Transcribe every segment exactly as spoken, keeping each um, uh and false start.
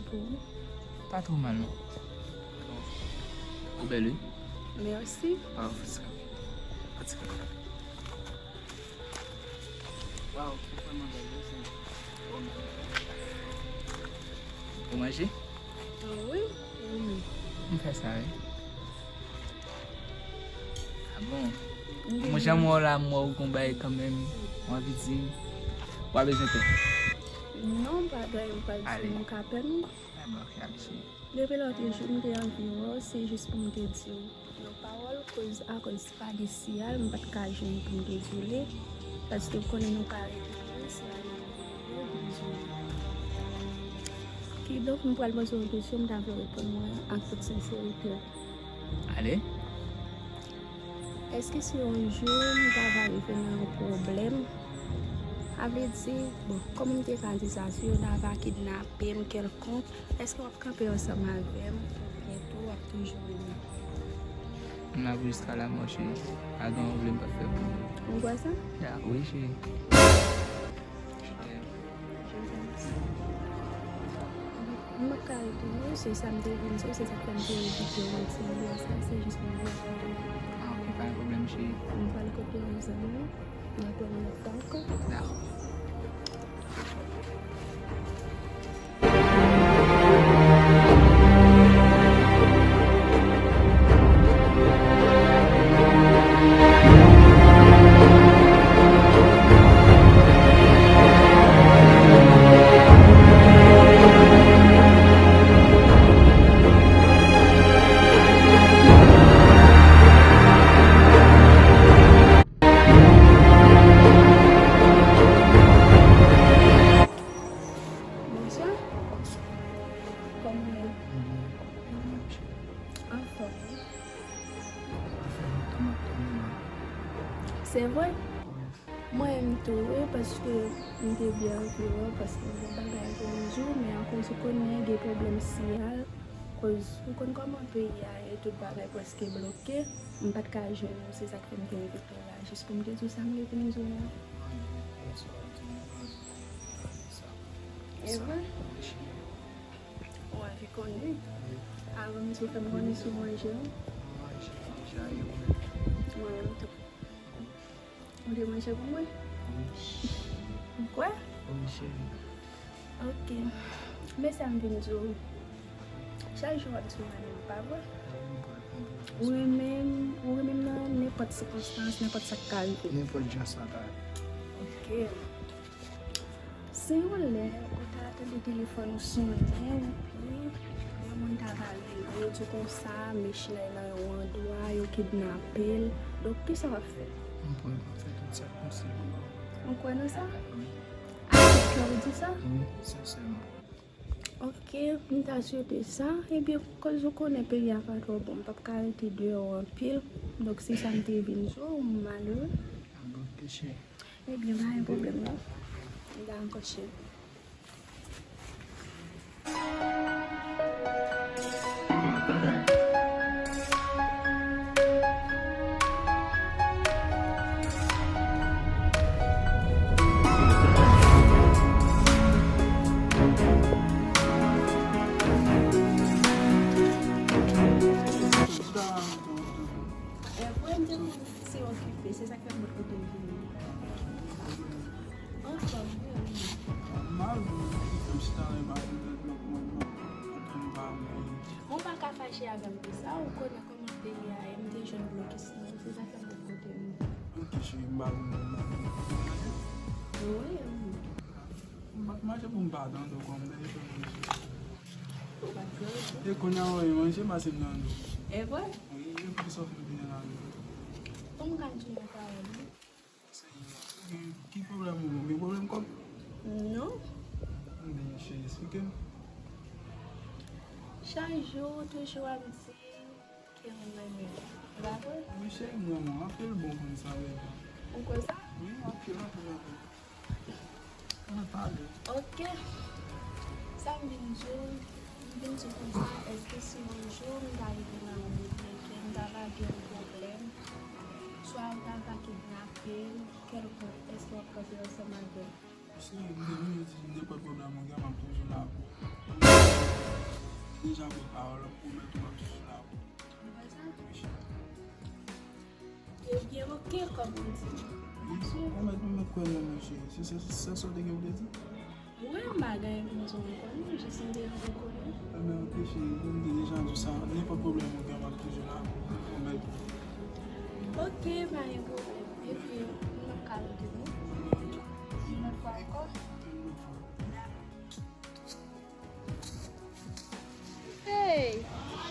Pou ou? Pa twò mal, non. Ou bèl, wi. Mèsi. Waw, fatika. Fatika. Waw, ou vrèman bèl, wi, sè. Ou manje? Ah, wi, wi. M fè sa, wi. Ah bon? Wi. Mwen, jan m wè w la, m wè w gon bagay kanmenm. Ou anvi di m. Ou pa bezwen pè? Non, pa gen, m pa di m ka pè, non. Ah bon, ok, ale, cheri. Depi lòt jou, m te anvi wè w, se jis pou m te di w yon pawòl, koz, akoz pa gen siyal, m pa t ka jwenn pou m te di w li, paske w konnen nou ka rete lwen, se ale m te di w. Kidonk, m pral poze w yon kesyon, m ta vle w reponn mwen ak tout senserite. Ale. Èske si yon jou m ta va rive nan yon pwoblèm, sa vle di, bon, kòman m te ka di sa, si yo ta va kidnape m kèlkonk, èske w ap kanpe ansanm avè m, oubyen tou w ap toujou renmen m? M la pou jiska lamò, cheri. Pa gen yon vle m p ap fè pou ou. Ou kwè sa? Ya, wi, cheri. Je t'aime. M p ap ka rete non, se sa m te vin di w, se sa k fè m te envite w nan ti video sa, se jis pou m di w. Ah, ok, pa gen pwoblèm, cheri. M pral kote yon zanmi m, n ap wè yon lòt fwa ankò. Dakò. Bonswa. Kòman w ye? Anfòm, wi. Se vre? Mwen menm tou, wi, paske m te byen anvi wè w, paske m gen bagay pou m di w, men akoz ou konnen gen pwoblèm siyal, koz ou konn kòman peyi a ye, tout bagay prèske bloke, m pa t ka jwenn ou, se sa k fè m te envite w la, jis pou m te di w sa m gen pou m di w la. E vre? Ou anvi konnen? Avan m di w, fè m konnen si w manje, wi. Manje deja, e ou menm? Mwen menm tou. Ou te manje pou mwen? Wi. Ou kwè? Wi, cheri. Ok. Men sa m vin di w. Chak jou w ap di w renmen m, pa vre? Ou renmen m, ou renmen m nan nenpòt sikonstans, nenpòt sa k ka rive. Nenpòt jan sa ka rive. Ok. Se yon lè ou ta tande telefòn ou sonnen, epi yon moun ta va rele w, di w konsa, Michel nan yon andwa, yo kidnape l. Donk, kisa w ap fè? Mwen, mwen ap fè tout sa k posib. Ou kwè nan sa? Wi. Ak tout kè w di sa? Wi, sensèman. Ok, m ta swete sa. Ebyen, koz ou konnen peyi a pa twò bon, m p ap ka rete deyò anpil. Donk, se sa m te vin di w, malere. Ebyen, pa gen pwoblèm non. Dakò, cheri. E vre, m te konn se okipe, se sa k fè m pot kote m vini. Anfòm, wi, wi. M mal, m chita, e pa pou lòt moun, non. Antann pa mwen. Ou pa ka fache avè m pou sa, ou konnen kòman peyi a ye, m te jwenn blokis nan, se sa k fè m pot kote m. Ok, cheri, m pa pou lòt moun. Wi, wi. M pa t manje pou m pa tande w kòm dèyè fè manje. Ou pa t manje? E kounye a w manje, pase m nan nou. E vre? Wi, e poukisa w fin vini la menm? Pou m ka di w yon pawòl, wi. Senyè, ou gen ki pwoblèm ou? Ou gen pwoblèm kòb? Non. Ebyen, cheri, eksplike m. Chak jou, ou toujou ap di ke m renmen w. Dakò? Wi, cheri, m renmen w anpil, bon konn sa, bebe. Ou kwè sa? Wi, anpil, anpil, anpil. Mwen pale. Ok. Sa m vin di w, m vin di w konsa, èske si yon jou m ta rive nan yon kote ke m ta va gen yon pwoblèm, swa m ta va kidnape, kèlkonk, èske w ap kanpe ansanm avè m? Cheri, m te vin di nenpòt pwoblèm ou gen, m ap toujou la pou ou. Deja pran pawòl, m pwomèt ou m ap toujou la pou ou. Ou wè sa? Wi, cheri. Ebyen, oke, kòm ou di. Wi, se ou mèt, ou mèt kwè nan mwen, cheri. Se, se, se sa w te gen pou w te di? Wi, m pa gen rezon pou konnen, jis m te anvi konnen. Ebyen, oke, cheri, bon, m te deja di w sa. Nenpòt pwoblèm ou gen, m ap toujou la pou ou, ou mèt. Oke, pa gen pwoblèm. Epi, m ap ka rete, wi. Yon lòt fwa ankò. Yon lòt fwa. Hey!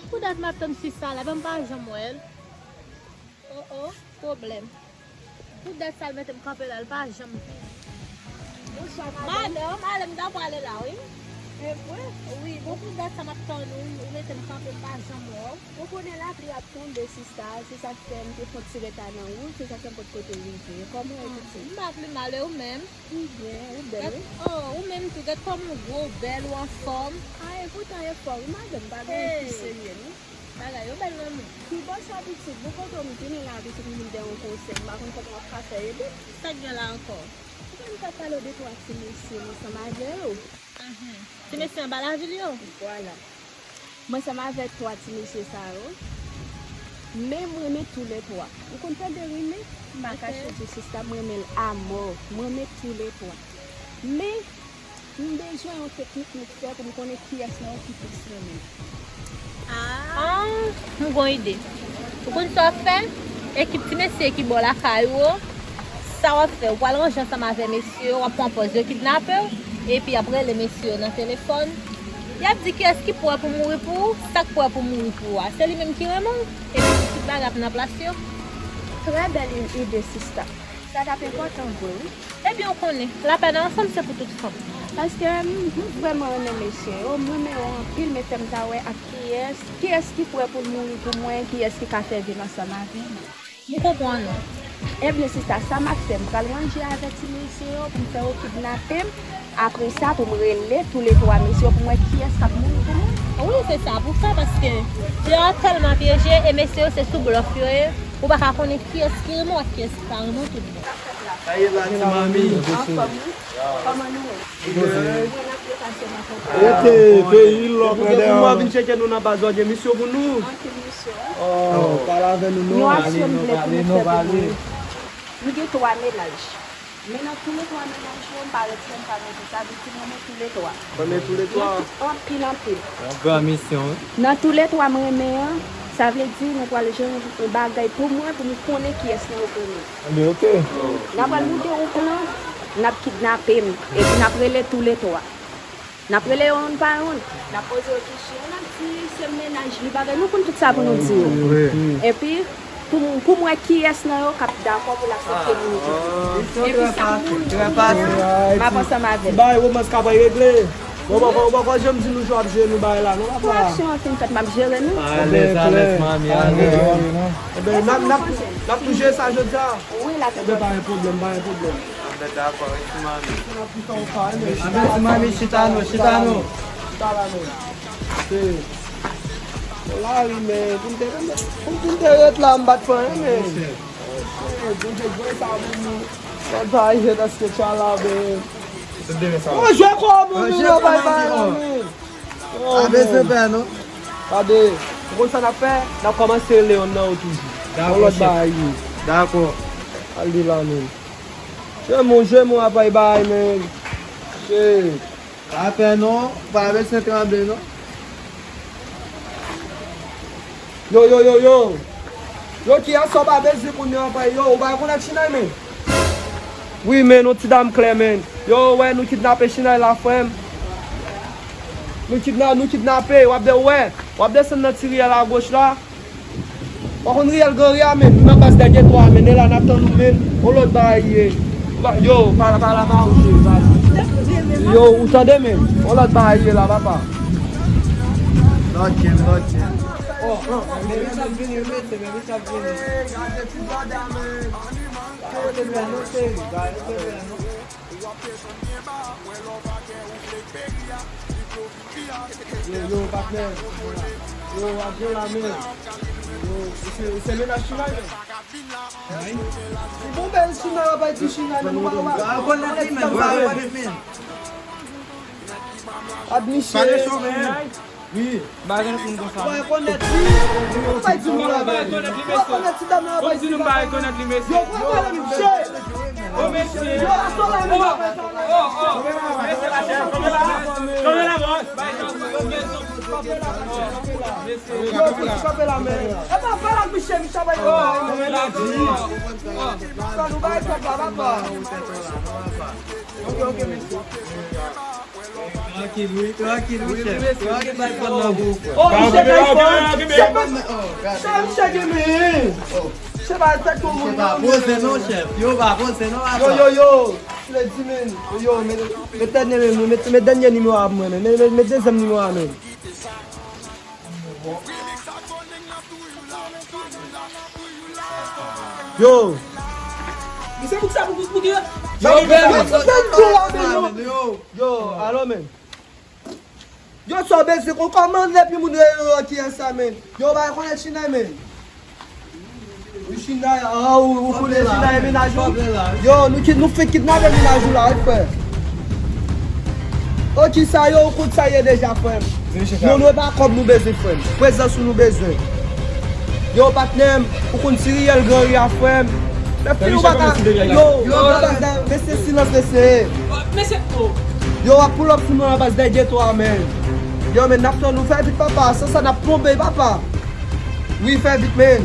Pou dat m ap tann fi sa la, epi m pa janm wè l. Oh, oh, pwoblèm. Pou dat sa l mete m kanpe la, l pa janm vini. Bonswa, madanm. Madanm, ale m ta pwale la, wi. E vre? Wi, bon, pou dat sa m ap tann ou, ou mete m kanpe, m pa janm wè w. Ou konnen lapli ap tonbe, sista, se sa k fè m te fè yon ti reta nan wout, se sa k fè m potko te rive. Kòman w ye, pitit? M pa pi mal, e ou menm? M byen, ou bèl, wi. Oh, ou menm tou, gad kòman w gwo, w bèl, ou anfòm. A, e poutan e fò, wi, madanm, pa gen anyen ki serye, non. Bagay yo bèl nan men. Ki bò sa, pitit? Bon, kote w m vini la, pitit, m vin dèyè yon konsèy, m pa konn kòman w ap ka fè ede m. Sa k gen la ankò? Ou konn m t ap pale w de twa ti mesye m ansanm avè yo. Mhm. Ti mesye anba lavil yo? Vwala. Mwen ansanm avèk twa ti mesye sa yo. Men m renmen toulètwa. Ou konn tande renmen? M pa kache w di sista, m renmen l amò. M renmen toulètwa. Men, m bezwen yon teknik nou fè pou m konnen kiyès nan yo ki plis renmen m. Ah, m gon ide. Ou konn sa w ap fè? Ekip ti mesye ki bò lakay ou, sa w ap fè? Ou pral ranje ansanm avè mesye yo, w ap pran pòz yo kidnape w, epi y ap rele mesye yo nan telefòn. Y ap di kiyès ki prè pou mouri pou ou, sa k prè pou mouri pou ou a, se li menm ki renmen w, epi tout bagay ap nan plas yo. Trè bèl ide, sista. Sa t ap enpòtan vre, wi. Ebyen, ou konnen, lapè nan yon fanm se pou tout fanm. Paske m, m vrèman renmen mesye yo, m renmen yo anpil, men fè m ta wè ak kiyès, kiyès ki prè pou l mouri pou mwen, kiyès ki ka fè vil ansanm avè m. M konprann ou. Ebyen, sista, sa m ap fè, m pral ranje avè ti mesye yo pou m fè yo kidnape m. Apre sa, pou m rele toulètwa mesye yo pou m wè kiyès k ap mouri pou mwen. Wi, se sa pou fè, paske dehors tèlman pyeje, e mesye yo se sou blòf yo ye, ou pa ka konnen kiyès ki renmen w ak kiyès ki pa renmen w tout bon. Sa ye la, ti manmi? Anfòm, wi. Kòman nou ye? Mwen ap depase nan konpè. Rete, peyi lòk la dèyè. Mwen vin tcheke nou nan baz, w gen misyon pou nou? Anpil misyon. Oh, pale avè nou non. Yon aksyon m vle pou nou fè pou mwen. Nou gen twa mennaj. Men nan toulètwa mennaj yo, m pa retire, m pa mete sa, vle di m renmen toulètwa. Renmen toulètwa? Anpil, anpil. Yon gran misyon, wi. Nan toulètwa m renmen an, sa vle di nou pral jwenn yon bagay pou mwen, pou m konnen kiyès nan yo k renmen. Ebyen, oke. N a pral monte yon plan, n ap kidnape m, epi n ap rele toulètwa. N ap rele yo youn pa youn. N ap poze yo kesyon, n ap di se mennaj li, bagay, nou konn tout sa pou nou di yo. Epi, pou, pou m wè kiyès nan yo k ap dakò pou l aksepte mouri pou mwen. Epi sa k mouri pou mwen an, m ap ansanm avè l. Ti bagay romans ka pral regle. Bon, bon, bon, bon, bon, jan m di nou, jan w ap jere nou bagay la, non, papa? Pou aksyon an fin fèt, m ap jere nou. Alèz, alèz, manmi, alèz. Ebyen, n ap, n ap, n ap tou jere sa jodi a. Wi, la. Ebyen, pa gen pwoblèm, pa gen pwoblèm. Anben, dakò, wi, ti manmi. Anben, ti manmi, chita non, chita non. Chita la non. Se, se lari, men, pou m te, pou m te ret la, m pa t fè anyen, men. Bondye, Bondye, sa pou nou. Sa pa jèt aske tchala, men. Mwen jwe kò moun, nou nan bay bay la, men. Oh, a bezwen pè, non. Gade, ou konn sa n ap fè? N ap kòmanse rele yonn nan yo toujou. Yon lòt bagay, wi. Dakò. Al di la, men. Jwe moun, jwe moun, apre bay bay, men. Shit. Pa pè non, pa bezwen tranble non. Yo, yo, yo, yo. Yo, kiyès sa w pa bezwen kounye a, frè? Yo, ou pa rekonèt Chinay, men? Wi, men, yon ti dam klè, men. Yo, wè, nou kidnape Chinay la, frè m. Nou kidna-, nou kidnape, w ap de-, wè, w ap desann nan ti riyèl agoch la. W konn riyèl Gran Ri a, men, nou nan baz Dènye Twa, men, e la n ap tann ou, men, yon lòt bagay ye. Yo, pa la, pa la, pa ou, cheri, pa la. Yo, ou tande, men, yon lòt bagay ye la, papa. Lòt jen, lòt jen. Oh, oh, men Rich ap vini, wi, mesye, men Rich ap vini. Gade ti blòda, men. Gade ti blòda, non, cheri, gade ti blòda, non. Yo, yo, patnè. Yo, w ap jwe la, men. Yo, se, se mennaj Chinay, men. Ay. Se bon, bèl Chinay, w ap bay ti Chinay, men nou pa, nou pa. Yo, abòne, men, abòne, men. Admisyon. Pale cho, men. Wi, m pa rekonèt moun konsa. Ou pa rekonèt li? Ou pa di nou la. Ou pa rekonèt li, mesye. Ou pa rekonèt ti dam nan, ou pa di nou. Yo, pa pale m, che. Yo, asò la, nou pa fè sa la. Kanpe la, bòs. Kanpe la, bòs. Yo, fouti kanpe la, men. E pa pale ak Michel, Michel va yo. Sa nou bay pèp la, papa. Ok, ok, mesye. Trankil, wi, trankil, wi, chèf. Trankil, bay fòn nan pou ou, frè. Oh, Michel, bay fòn. Chèf, chèf, chèf, men. Chèf, bay tèt pou moun. Yo pa poze non, chèf. Yo pa poze non, papa. Yo, yo, yo. Vle di, men. Yo, men, men dènye, men, men, men dènye nimewo a mwen, men. Men, men, men dezyèm nimewo a, men. Yo. Misye pou ki sa, pou, pou, pou ki yo? Yo, men, men, men, yo. Yo, alo, men. Yo, sa w bezwen, kon kòman depi moun rele yo ki an sa, men. Yo, ba rekonèt Chinay, men. Wi, Chinay, ah, ou, ou konnen Chinay, mennaj ou. Yo, nou ki, nou fenk kidnape mennaj ou la, wi, frè. O, ki sa yo, ou konn sa ye deja, frè m. Nou, nou, e pa kòb nou bezwen, frè m. Prezans ou nou bezwen. Yo, patnè m, ou konn ti riyèl gran ri a, frè m. Lè fini ou pa ka, yo, yo, mesye, silans, mesye. Yo, w ap pull up sou nou anba dèyè geto a, men. Yo, men, n ap tann ou, fè vit, papa. San sa, n ap plonbe, papa. Wi, fè vit, men.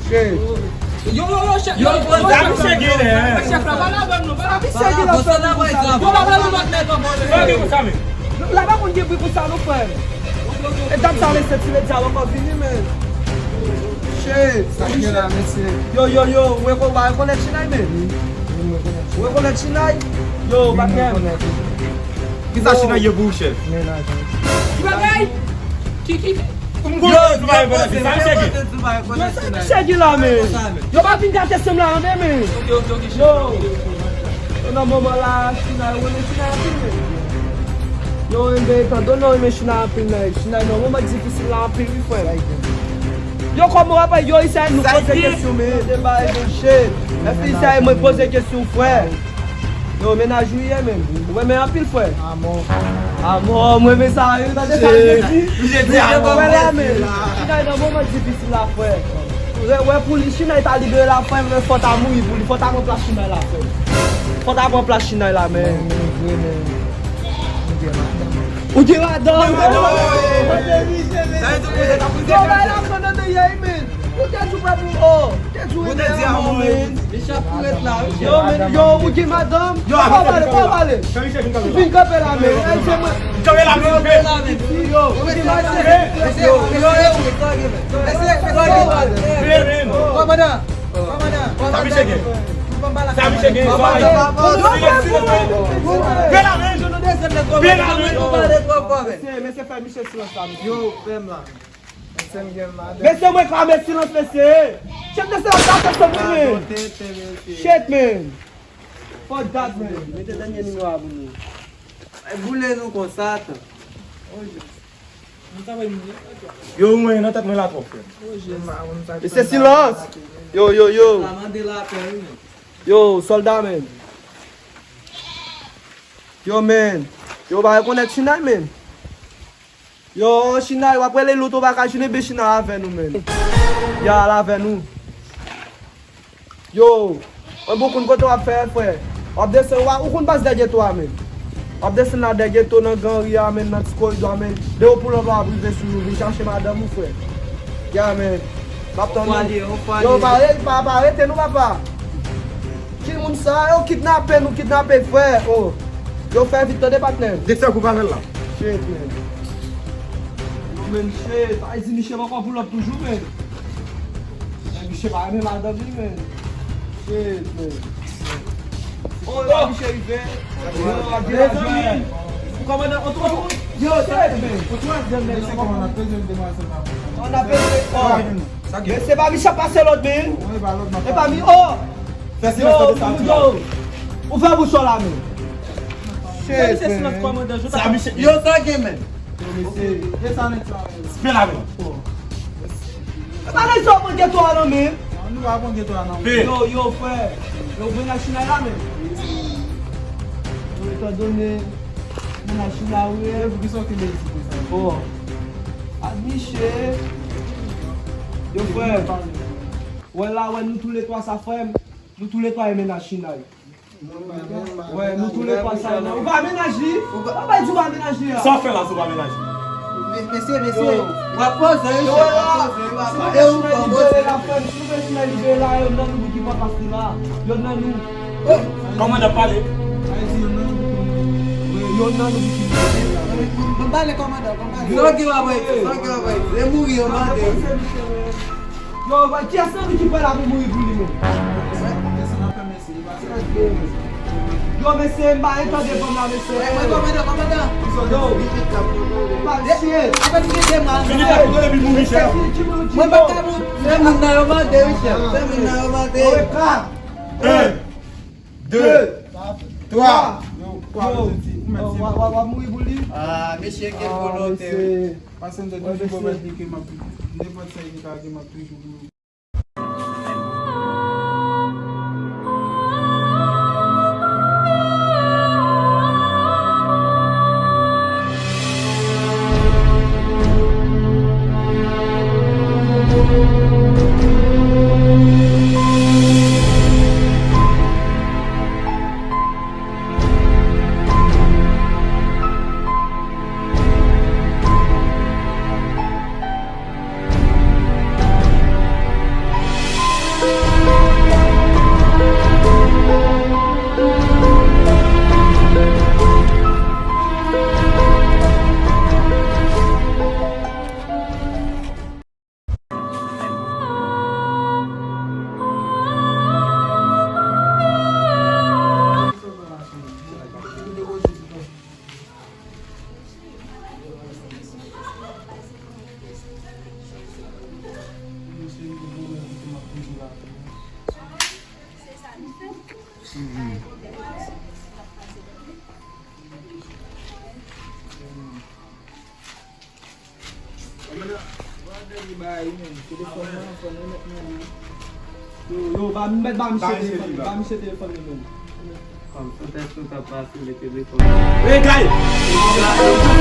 Che. Yo, yo, yo, chèf, yo, yo, sa misye gen, hein. Chèf la, pale avè m non, pale avè m. Sa misye gen la, fè vit, sa. Yo, pale avè m, pale avè m. Sa gen pou sa, men. La pa konn gen bri pou sa, non, frè. E dat sa, mesye, ti medya ankò vini, men. Che. Sa gen la, mesye. Yo, yo, yo, ou reko-, ou pa rekonèt Chinay, men. Ou rekonèt Chinay? Yo, patnè. Ki sa Chinay ye pou ou, chèf? Ki bagay? Ki, ki, ki? M konnen Dubai, sa misye gen. Yo, sa misye gen la, men. Yo pa vin gate sèm la, men, men. Yo. Yo, nan moman la, Chinay, ou renmen Chinay anpil, men. Yo, renmen, etan done, yo renmen Chinay anpil, men. Chinay, nan moman difisil la, anpil, wi, frè. Yo, kòman w ap, yo, isa, nou poze kesyon, men. Deba, men, shit. Lè fi sa, mwen poze kesyon, frè. Yo, mennaj ou ye, men. Ou renmen anpil, frè. Amò. Amò, mwen renmen sa, wi, tande sa, li di. Li di amò. Wè la, men. Chinay nan moman difisil la, frè. Wè, wè, pou li, Chinay ta libere la, frè, men fò ta mouri pou li. Fò ta pran plas Chinay la, frè. Fò ta pran plas Chinay la, men. Ou gen madanm. Ou gen madanm. Yo, bay la, men, nan dèyè, men. Ou te di w pa pou, oh. Ou te di amò, men. Li chak pou ret la, wi. Yo, men, yo, ou gen madanm? Yo, pa pale, pa pale. Vin kanpe la, men. Èl se mwen. Kanpe la, men. Yo, ou gen madanm? Yo, yo, yo. Kòmandan. Kòmandan. Sa misye gen? Sa misye gen? Vin la, men. Vin la, men. Mesye, mesye, fè misye silans la, mesye. Yo, fè m la. Mesye, mwen klame silans, mesye. Chèf de sèvis la, pèsòn, men. Shit, man. Fuck that, man. Mete dènye nimewo a pou nou. Ay, boule nou konsa, tan. Yo, mwen, nan tèt mwen la twòp, frè. Mesye, silans. Yo, yo, yo. Yo, sòlda, man. Yo, man. Yo, pa rekonèt Chinay, man. Yo, Chinay, w ap rele loto pa ka jwenn, ebyen Chinay avè nou, men. Ya, l avè nou. Yo, mwen bon konn kote w ap fè, frè. W ap desann, w ap, ou konn baz dèyè geto a, men. W ap desann la dèyè geto nan gran ri a, men, nan ti koridò a, men. Depi w pull up la, w ap rive sou nou, vin chache madanm ou, frè. Ya, men. M ap tann nou. Yo, pa re-, pa, pa rete, non, papa. Ki moun sa yo kidnape nou, kidnape frè, oh. Yo fè vit tande patnè. Direktè gwoup avè l la. Shit, man. Yo, men, shit. Ay, di misye poko pull up toujou, men. Men misye pa renmen madanm li, men. Shit, man. Oh, la misye rive. Yo, mezanmi. Kòmandan, on twa. Yo, shit, man. On twa, men. Mesye, kòman n ap bezwen demwazèl la? On a bezwen, oh. Men se pa misye pase lòt, men. E pa mi, oh. Fè silans, tande sa, yo. Ouvè bouch ou la, men. Shit, man. Sa misye, yo, sa gen, men. Yo, mesye, desann nèg sa, men. Spè la, men. E pa nèg sa w pran geto a nan men. Non, nou pa pran geto a nan men. Yo, yo, frè. Yo, mwen nan Chinay la, men. Yo, etandone, mwen nan Chinay, wi. E pou ki sa w kenbe isi konsa? Oh. Miche. Yo, frè. Wè la, wè, nou toulètwa sa, frè m. Nou toulètwa e mennaj China yo. Wè, nou toulètwa sa, non. Ou pa mennaj li? Ou pa, ou pa di ou pa mennaj li a? Sa w fè la, si w pa mennaj li? Mesye, mesye, w ap poze wi, chèf, w ap poze wi, papa. E ou pa poze. Si nou fè China libere la, yonn nan nou ki pa pase la. Yonn nan nou. Kòmandan pale. Yonn nan nou ki pase la. Ban m pale, kòmandan, ban m pale. Sa w gen w ap di, sa w gen w ap di. E mouri yo mande. Yo, kiyès nan nou ki pral ap mouri pou li menm? Yo, mesye, m pa ret tande fanm la, mesye. Mwen, mwen, kòmandan, kòmandan. Yo, mesye. Fini la, pou tande pi mouri, chèf. Mwen pa ka mouri. Se moun nan yo mande, wi, chèf. Se moun nan yo mande. En, de, twa. Yo, w ap mouri pou li. Ah, mesye, gen volonte, wi. Paske m te toujou pwomèt li ke m ap, nenpòt sa li ka gen, m ap toujou pou li. Yo, yo, ba, mèt ba misye telefòn, ba misye telefòn li menm. Kòm tout èske w ka pase le telefòn. Hey, guy!